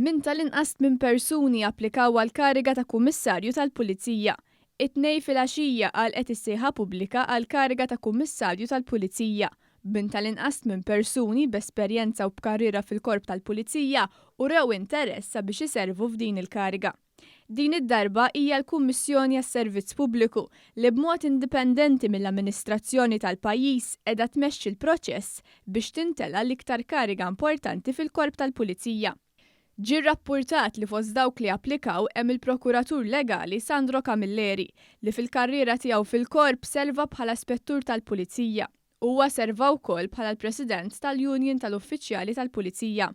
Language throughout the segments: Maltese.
Minn tal-inqas tminn persuni applikaw għall-kariga ta' Kummissarju tal-Pulizija. It-Tnejn filgħaxija għalqet is-sejħa pubblika għall-kariga ta' Kummissarju tal-Pulizija, b'minn tal-inqas tminn persuni b'esperjenza u b'karriera fil-Korp tal-Pulizija urew interess sabiex iservu f'din il-kariga. Din id-darba hija l-Kummissjoni għas-Servizz Pubbliku li b'mod indipendenti mill-amministrazzjoni tal-pajjiż qiegħda tmexxi l-proċess biex tintela' l-iktar kariga importanti fil-Korp tal-Pulizija. Ġie rrappurtat li fost dawk li applikaw hemm il-Prokuratur Legali Sandro Camilleri li fil-karriera tiegħu fil-Korp serva bħala Spettur tal-Pulizija. Huwa serva wkoll bħala l-President tal-Union tal-Uffiċjali tal-Pulizija.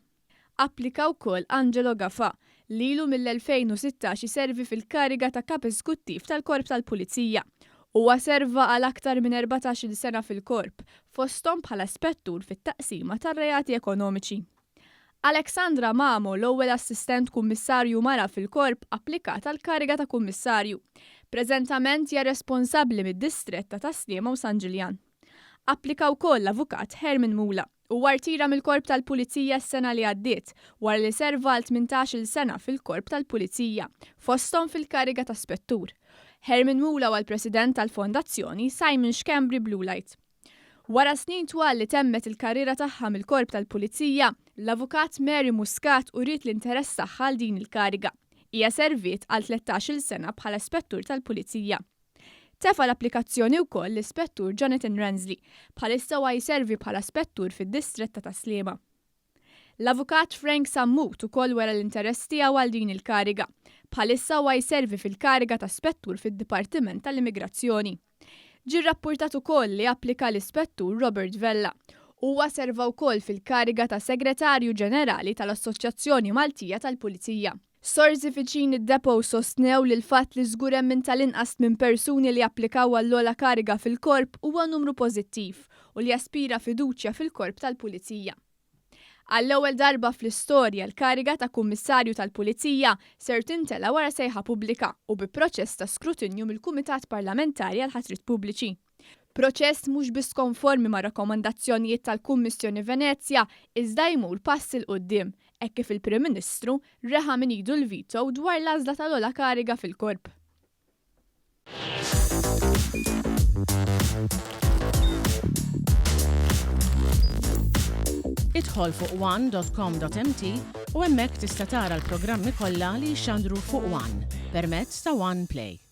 Applika wkoll Angelo Gafà, li ilu mill-2016 iservi fil-kariga ta' Kap Eżkuttiv tal-Korp tal-Pulizija. Huwa serva għal aktar minn 14-il sena fil-Korp, fosthom bħala Spettur fit-Taqsima tar-Reati Ekonomiċi. Alexandra Mamo, l-ewwel Assistent Kummissarju mara fil-Korp, applikat għall-kariga ta' Kummissarju. Preżentament hija responsabbli mid-distrett ta' Tas-Sliema u San Ġiljan. Applika wkoll l-Avukat Herman Mula. Huwa rtira mill-Korp tal-Pulizija s-sena li għaddiet, wara li serva għal 18-il sena fil-Korp tal-Pulizija, fosthom fil-kariga ta' Spettur. Herman Mula huwa l-President tal-Fondazzjoni Simon Schembri Blue Light. Wara snin twal li temmet il-karriera tagħha mill-Korp tal-Pulizija, l-Avukat Mary Muscat uriet l-interess tagħha għal din il-kariga. Hija serviet għal 13-il sena bħala Spettur tal-Pulizija. Tefa' l-applikazzjoni wkoll l-Ispettur Jonathan Ransley. Bħalissa huwa jservi bħala Spettur fid-Distrett ta' Tas-Sliema. L-Avukat Frank Sammut ukoll wera l-interess tiegħu għal din il-kariga. Bħalissa huwa jservi fil-kariga ta' Spettur fid-Dipartiment tal-Immigrazzjoni. Ġie rrappurtat ukoll li applika l-Ispettur Robert Vella. Huwa serva wkoll fil-kariga ta' Segretarju Ġenerali tal-Assoċjazzjoni Maltija tal-Pulizija. Sorsi viċin id-Depot sostnew li l-fatt li żgur hemm minn tal-inqas tminn persuni li applikaw għall-ogħla kariga fil-Korp huwa numru pożittiv u li jaspira fiduċja fil-Korp tal-Pulizija. Għall-ewwel darba fl-istorja l-kariga ta' Kummissarju tal-Pulizija ser tintela' wara sejħa pubblika u bi proċess ta' skrutinju mill-Kumitat Parlamentari għall-Ħatriet Pubbliċi. Proċess mhux biss konformi mar-rakkomandazzjonijiet tal-Kummissjoni Venezja iżda jmur pass 'il quddiem hekk kif il-Prim Ministru reħa minn idu l-veto dwar l-għażla tal-ogħla kariga fil-Korp. Idħol fuq one.com.mt u hemmhekk tista' tara l-programmi kollha li jixxandru fuq One permezz ta' One Play.